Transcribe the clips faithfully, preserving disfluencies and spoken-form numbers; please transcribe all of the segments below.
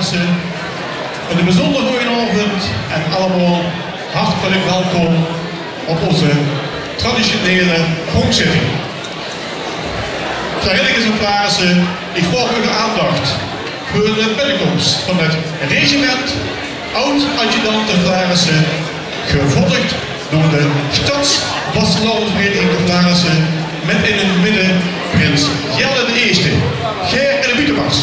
Flaarisse, eine bezunjer goojenaovend en allemaol hartelik welkom op ózze traditionele pronkzitting. Vrijwilligers in Flaarisse, ich vraog eur aandach veur de binnekoms van het regiment aod-adjudante Flaarisse, gevolg door de Stadsvastelaovesvereniging Flaarisse, mit in het midde prins Jelle de Ierste. Gaer in de buuttemars.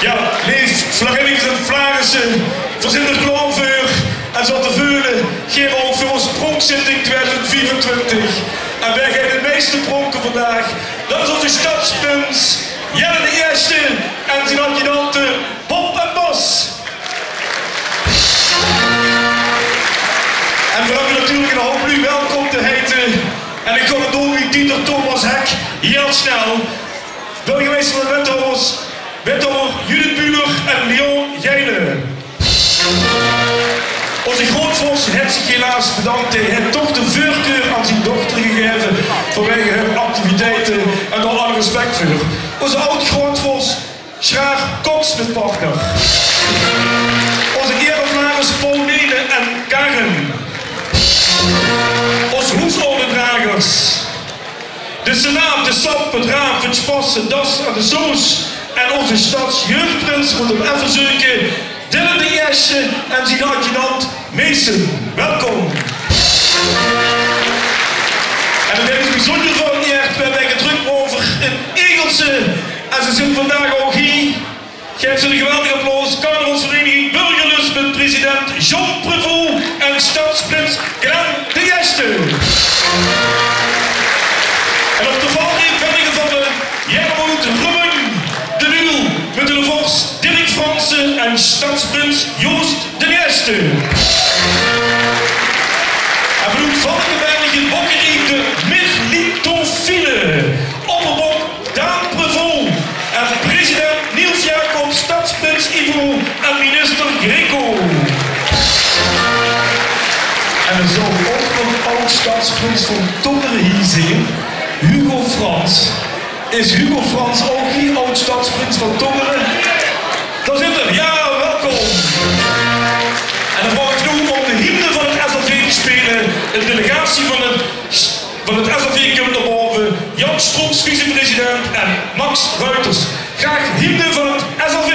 Jao, leef Flaarisse en Flaarisse, veer zeen d'r klaor veur en zoe te veule, gaer ouch veur ós pronkzitting twieëdoezend viefentwintig. En wae gaon 't meiste pronke vandaag? Dat is ózze stadsprins Jelle de Ierste en zien adjudante Bob en Bas. En veer höbbe natuurlik ein houp luuj welkom te heite. En ich gaon 't doon wie Dieter Thomas Heck, hieël snel. Burgemeister en wethouwers, wethouwer Judith Buhler en Leon Gijnen. Ózze groeatvors haet zich helaas bedank. Hae haet toch de veurkeur aan zien dochter gegaeve vanwege häör activiteite en dao alle respect veur. Ózze aod-groeatvors Sjraar Cox mit partner. Ózze iereflaarisse Paul, Nele en Karen. Ós hoesordedragers. De senaat, de sap, 't raam, 't spas, 't das en de soos. En ózze stadsjeugprins mót 'm effe zeuke. Dylan de Ierste en zien adjudant Mason. Welkom. En 't is bezunjer veur 't ierste, veer höbbe 't drök euver in Egelse. En ze zeen vandaag ouch hie. Gaef ze ein geweldig applaus. Carnavalsvereniging Burgerlust mit president John Prevost en stadsprins Glenn de Ierste. En op de valreep binnegevalle Jermoed Rummen, de Nuul, mit de vors Dirk Fransen en stadsprins Joost de Ierste. En vanoet Valkeberg in Bokkerie de Merlitophile, opperbok Daan Prevost en president Niels Jacobs, stadsprins Ivo en minister Greco. En d'r zouw ouch nog aod-stadsprins van Tongere hie zeen, Hugo Frans. Is Hugo Frans ouch hie, aod-stadsprins van Tongere? Dao zit 'r, jao, welkom. En dan vraog ich noe óm de hymne van 't S L V te speule. Ein delegatie van 't van 't S L V kump nao bove, Jan Strooms, vicepresident, en Max Ruiters. Graag hymne van 't S L V.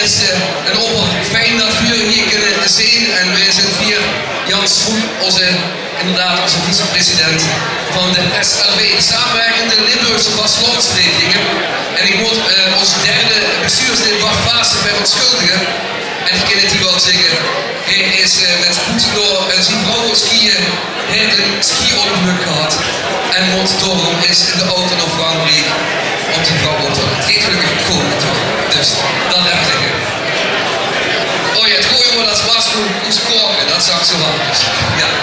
Minse, en opper fijn dat veer uch hie kinne zeen. En veer zeen hie, Jan Stroek, ózze, inderdaad, ózze vicepresident van de S L V, de Samenwerkende Limburgse Vastelaovesvereniginge. En ich mót, eh, ós derde bestuurslid Bart Vaassen verontsjuldige. En ich kin 't hie waal zègke. Hae is, eh, mit spoed door, eh, zien vrouw gaon skieë. Hae haet ein skieóngelök gehad en mót daorum ins in de auto nao Frankriek óm zien vrouw op te haole. 't Geit gelökkig good mit häör. Dus, dat effe zègke. Oh jao, 't gooj, jónge, dat waas gewoon ós kaoke. Dat zag zoe waal. Dus, jao.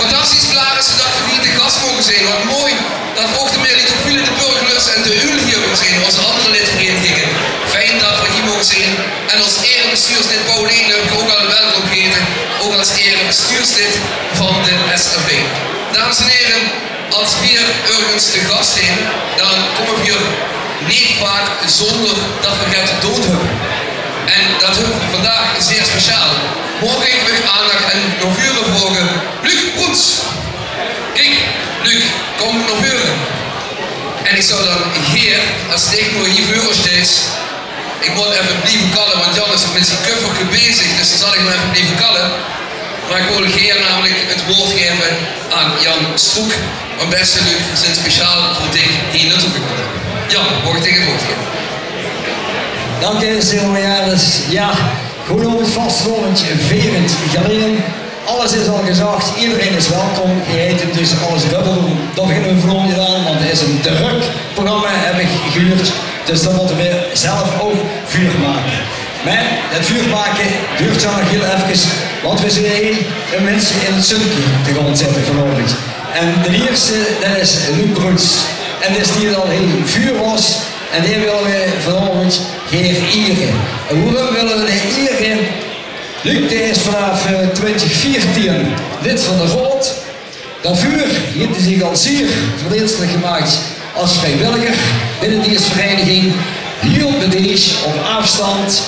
Fantastisch, Flaarisse, dat veer hie te gas moge zeen. Wat mooi dat veer ouch de Merlitophile, de Burgerlust en de Uul hie moge zeen. Ózze anger lidvereiniginge. Fijn dat veer hie moge zeen. En es erebestuurslid Pauline höb ich ouch al welkom geheite, ouch es erebestuurslid van de S L V. Dames en here, es veer örges te gas zeen, dan kómme veer neet vaak zónger dat veer get te doon höbbe. En dat höbbe veer vandaag zeer speciaal. Maag ich uch aandach en nao veure vraoge? Luc Broens. Kiek, Luc, kóm nao veure. En ich zou dan gaer, es dich noe hie veur ós steis, ich mót effe blieve kalle, want Jan is mit zien kufferke bezig, dus dan zal ich mer effe blieve kalle. Mer ich wil gaer namelik 't waord gaeve aan Jan Stroek. Want bèste Luc, veer zeen speciaal veur dich hie nao toe gekómme. Jan, maag ich dich 't waord gaeve? Dank dich, Simon Janus. Jao, good op 't vastelaovend vierend Gelaen. Alles is al gezag, ederein is welkom. Geer heit 't dus alles dóbbel doon. Dao beginne veer vanaovendj aan, want 't is ein drök programma, höb ich gehuurd. Dus dan mótte veer zelf ouch vuur make. Mer 't vuur make doert dan nog hieël efkes, want veer zeen hie óm minse in 't zunke te gaon zitte vanaovendj. En d'n ierste, dat is Luc Broens. En dae is hie al hie vuur waas. En dae wille veer vanaovendj gaer iere. En woeróm wille veer dae iere? Luc, dae is vanaaf, eh, twintig veertien lid van de raod. Daoveur haet 'r zich al zeer verdeenstelik gemaak es vriewilliger binne dees vereiniging. Hieël bedeesj op aafstand.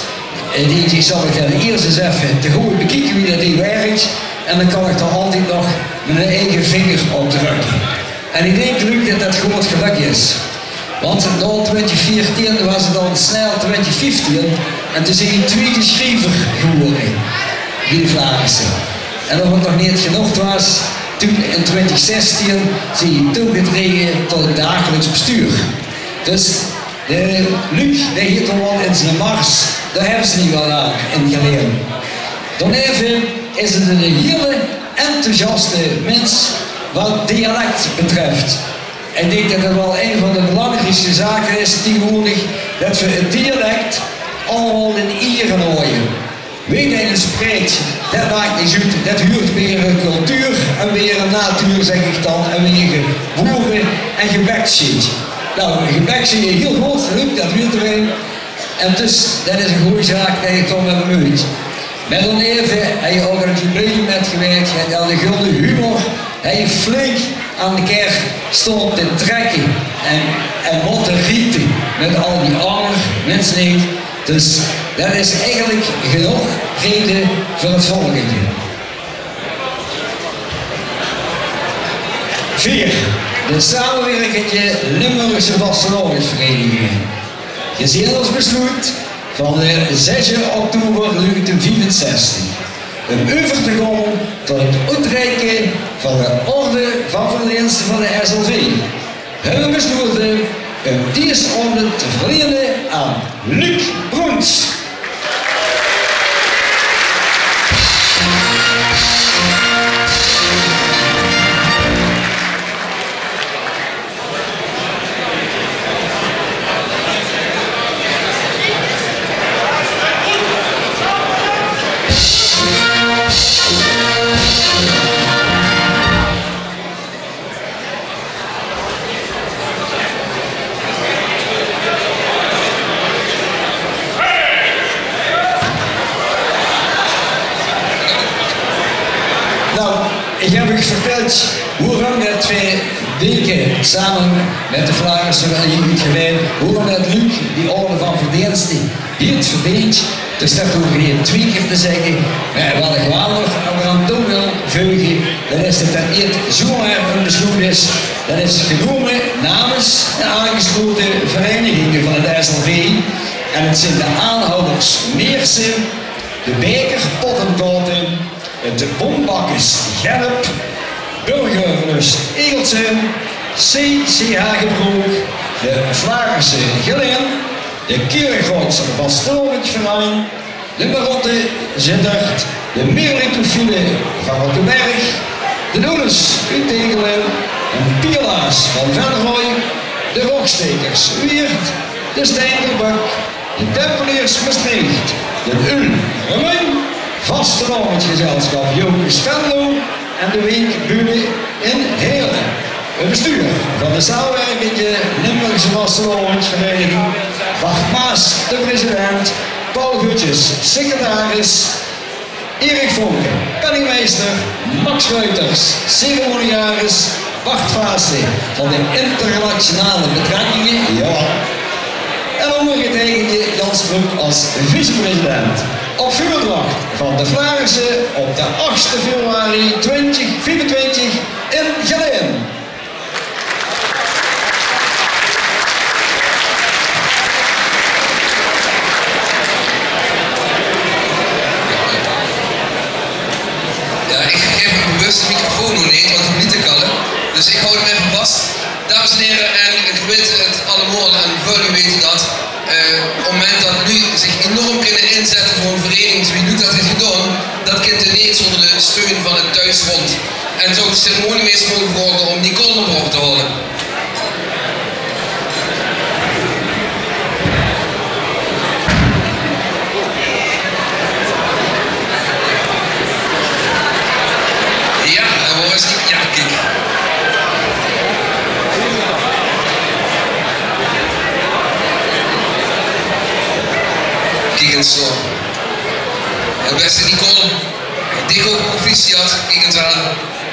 En dae daach, ich zal 't dan ieërs ins effe te good bekieke wie dat ding wirk. En dan kan ich d'r altied nog mit mien eige vinger op drökke. En ich dink, Luc, dat dat good gelök is. Want nao twintig veertien waas 't al snel twintig vieftien en toen is 'r twiede sjriever gewore bie de Flaarisse. En of 't nog neet genóg waas, toen in twintig zestien is 'r toegetraeje tot 't dagelijks bestuur. Dus, eh, Luc, dae haet toch waal in zien mars, dao höbbe ze neet waal aan in Gelaen. Daoneve is 't eine hieële enthousiaste mins wat dialek betröf. Ich dink dat dat waal ein van de belangriekste zake is taengewoordig, dat veer 't dialek allemaol in iere haoje. Wee det 'ne spraek, det maak neet oet. Det huurt bie de cultuur en bie de natuur, zèk ich dan, en bie de boere- en gebeksjeet. Noe, gebeksjeet, hieël good, Luc, det wete veer. En dus, det is ein gooj zaak det ich dao mit bemeujtj. Mer daoneve haet 'r ouch aan 't jubileum mitgewirk, haet 'r de gulde humor, haet flink aan de kar staon te trèkke en, en mótte riete mit al die anger minse. Dus det is eigelik genóg raeje veur 't volgende. Veer, de Samewirkende Limburgse Vastelaovesvereniginge. Gezeen es besloete van de zesde oktober negentien viefenzestig, óm euver te gaon tot 't oetreike van de Orde van Verdeenste van de S L V, höbbe veer beslote óm dees orde te verliene aan Luc Broens. Noe, ich höb uch vertèld woeróm det veer dink ich same mit de Flaarisse hie oetgeweid, woeróm det Luc die Orde van Verdeenste haet verdeendj. Dus det hoof ich neet twieë kier te zègke. Mer waat ich waal nog aan toe wil veuge, det is det det neet zomaar ein besloet is. Det is genómme namens de aangeslote vereiniginge van 't S L V. En het zeen de aanhawwers Meersse, de Beker Pottenkotte, het Bombakkes Gennep, Burgerlust Egeltse, C C H Gebroek, de Vlaagse Gelaen, de Kirchroadse Vastelaovesverein, de Marotte Zitterd, de Merlitophile van Rottenberg, de Doeles oet Tegele, de Pielaars van Venroj, de Rogstekers Wieërt, de Steinderbök, de Tempeleers Mestreech, de Ul Remunj, Vastelaovesgezelsjap Jocus Venlo en de Week Bule in Heële. Het bestuur van de Samenwerkende Limburgse Vastelaovesvereniging, Bart Maas, de president, Paul Gutjes, secretaris, Erik Vonken, penningmeister, Max Ruiters, ceremoniaris, Bart Vaassen van de internationale betrekkingen, jao, en ondergeteikende Jan Stroep als vicepresident. Op veurdracht van de Vlaagse op de achtste februari twintig viefentwintig in Gelaen. Jao, ich gaef 'm bewus de microfoon nog neet, want 'm liet ich al, hè. Dus ich haw 'm effe vas. Dames en hiere, en ich weit 't allemaol en väöl van uch weite dat. Eh, op 't moment dat luuj zich enorm kinne inzètte veur 'n vereiniging, wie Luc dat haet gedaon, dat kint 'r neet zónger de steun van 't thoesfront. En zouw ich de ceremoniemeister moge vraoge óm Nicole nao bove te haole. Jao, en waor is die? Jao, kiek. Kiek ins dao. En bèste Nicole, dich ouch proficiat. Kiek ins aan.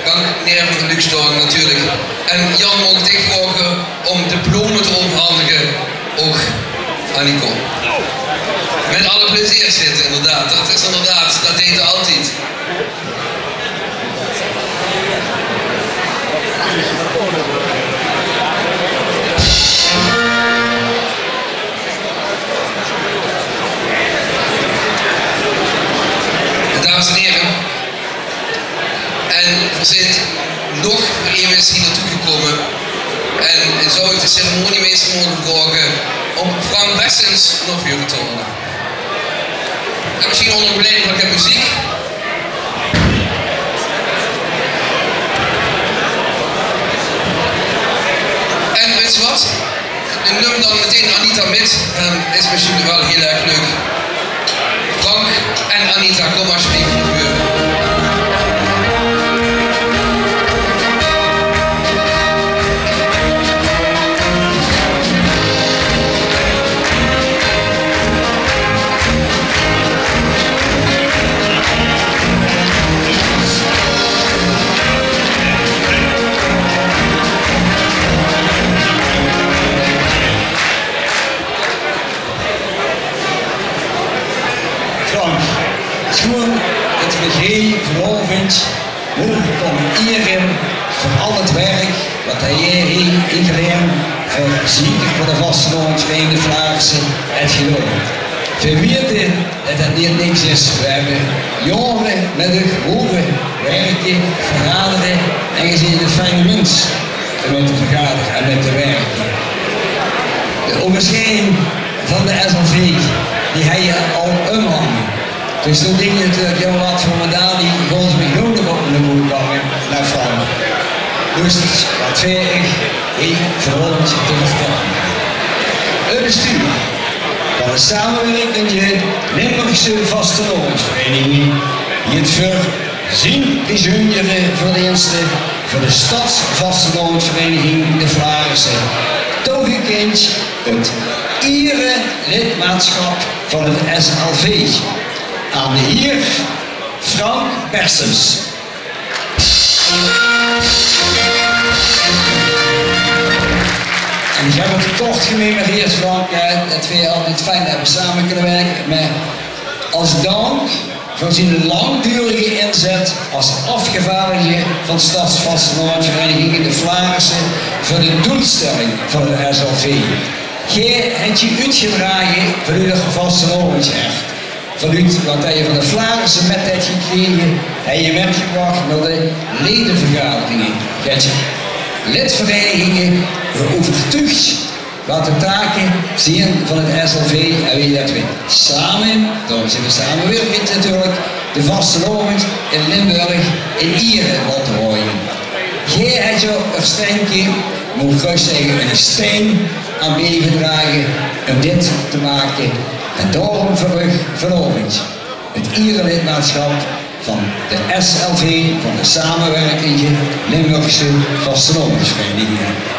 Gank neer veur Luc staon natuurlik. En Jan, maag ich dich vraoge óm de blome te euverhandige, ouch aan Nicole? Mit alle plezeer, Zitterd, inderdaad. Dat is inderdaad, dat deis se altied. Dames en hiere, en veer zeen nog veur ein mins hie naotoe gekómme. En zouw ich de ceremoniemeister moge vraoge óm Frank Bessens nao veure te haole? En mesjien ónger begeleiding van get meziek. En wèts se waat? En num dan meteen Anita mit, eh, is mesjien waal hiel erg leuk. Frank en Anita, kóm alsjeblieft nao veure. Frank, sjoean det v'r dich vanaovend moge kómme iere veur al 't werk waat geer hie in Gelaen veur, zeker veur de vastelaovesvereiniging De Vlaagse, höb gedaon. Veer weite det det neet niks is. Veer höbbe jaore mit dich moge wirke, vergadere en geer zeet ein fijn mins óm mit te vergadere en mit te wirke. De óngersjeiding van de S L V, die höbs se al ómhange. Dus toen dink ich natuurlik, jao, waat veur medaal die gaon ze mich noe nog óm de boel hange. Noe, Frank, dus waat veer ich hie veur ós te vertèlle. 't Bestuur van de Samenwerkende Limburgse Vastelaovesvereiniging, die 't veur zien bezunjere verdeensde veur de Stadsvastelaovesvereiniging De Vlaagse toegekind 't ierelidmaatsjap van 't S L V aan de hieër Frank Persens. En ich höb 't kort gememoreerd, Frank, hè, det veer altied fijn höbbe same kónne wirke, mer es dank veur zien langdurige inzèt es aafgevaardigde van Stadsvastelaovesvereiniging De Vlaagse veur de doelstelling van 't S L V. Geer het uch oetgedrage van eur vastelaovendshert. Van oet wat geer van de Flaarisse mit het gekrege, het geer mitgebrach nao de ledevergaderinge. Geer het lidvereinigingen euvertuug wat de take zien van het S L V en wie det we same, daorum zien we samewirkend natuurlik, de vastelaovend in Limburg in iere laote haoje. Geer het eur steintje, mót ich gerös zègke, eur stein aan biegedrage óm dit te make. En daorum veur uch vanaovend het ierelidmaatschap van de S L V, van de Samewirkende Limburgse Vastelaovesvereinigingen.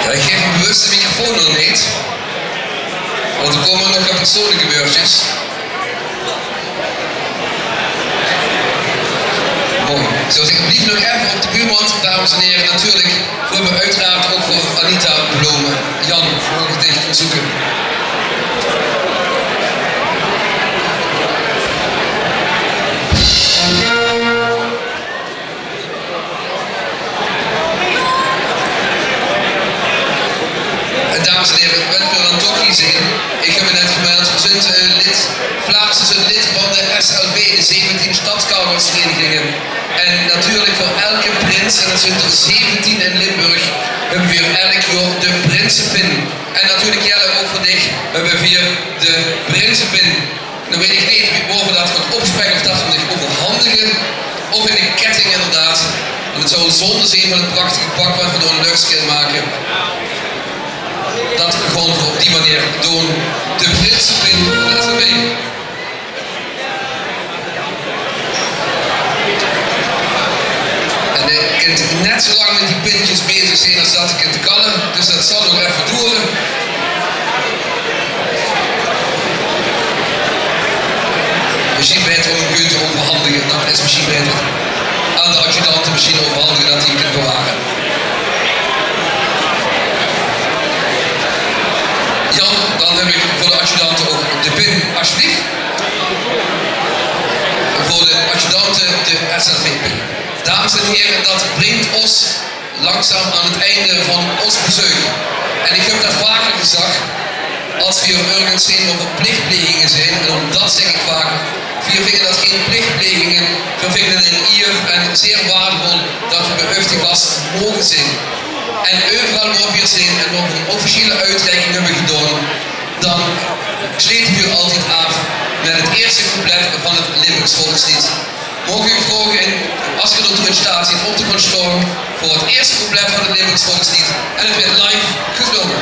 Jao, ich gaef 'm bewus de microfoon nog neet, want d'r kómme nog get persoonlike beurtjes. Mooi. Zo, ich blief nog effe op de buurman, dames en here. Natuurlik veur, uiteraard ouch veur Anita Blome. Jan, maag ich dich verzeuk? En dames en here, wat veur dan toch hie zeen, ich höb 't net gemeld, veer zeen, eh, lid, Vlaams is 't lid van de S L V, de zeventien Stadscarnavalsverenigingen. En natuurlik veur eder prins, en det zeen d'r zeventien in Limburg, höbbe veer eder jaor de prinsepin. En natuurlik, Jelle, ouch veur dich höbbe veer de prinsepin. Noe weit ich neet wie, wo veer det gaon opsprenge of det veer 'm dich euverhandige. Of in de ketting inderdaad. Want 't zou 'n zónde zeen van 't prachtige pak wat veer door 'n luchs kinne make. Det veer 't gewoon op die meneer doon. De prinsepin van de S L V. En dae kint net zo lang mit die pintjes bezig zeen es det 'r kint kalle. Dus det zal nog effe doere. Mesjien baeter óm 'm te euverhandige. Det is mesjien baeter. Aan de adjudante mesjien euverhandige det die 'm kint beware. Jan, dan höb ich veur de adjudante ouch de pin, alsjeblieft. Veur de adjudante de S L V-pin. Dames en here, det bringk ós langzaam aan 't einde van ós bezeuk. En ich höb det vaker gezag, es veer örges zeen wo veer plichtplegingen zeen, en ouch det zègk ich vaker, veer vinge det gein plichtplegingen, veer vinge 't 'n ier en zeer waardevol det veer bie uch te gas moge zeen. En euveral wo veer zeen en wo veer 'n officiële oetreiking höbbe gedaon, dan slete veer altied aaf mit 't ierste couplet van 't Limburgs volksleed. Maag ich uch vraoge, es geer d'r toe in staat zeet, óm te gaon staon veur 't ierste couplet van 't Limburgs volksleed. En 't wuuert live gezónge.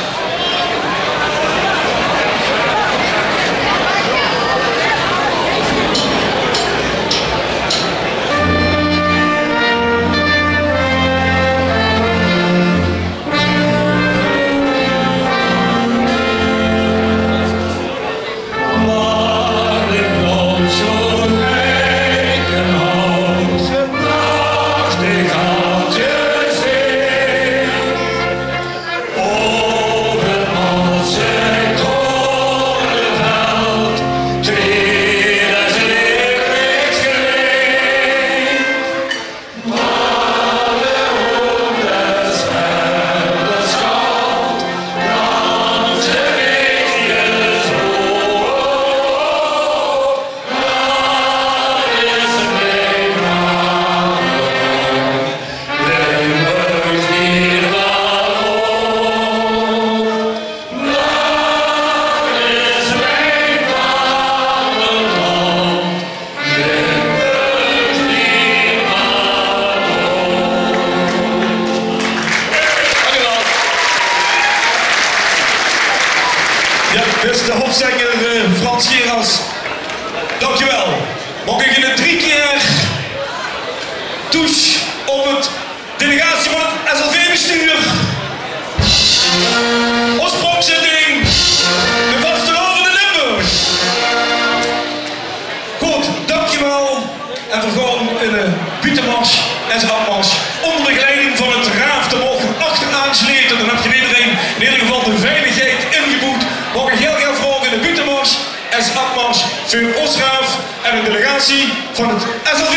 Jao, dit is de hofzenger, eh, Frans Geras. Dankjewel. Maag ich 'ne drie kier toesj op 't Delegatie van het S L V-bestuur. Oospronkzitting. De vastelaovend in Limburg. Good, dankjewel. En veer gaon in de buuttemars en de afmars onder begeleiding van het raaf. De moge achteraan slete. Dan höb geer wederein in eder geval de veiligheid ingeboewd. Maag ich hiel gaer vraoge in de buuttemars en de afmars veur ós raaf en de delegatie van het S L V.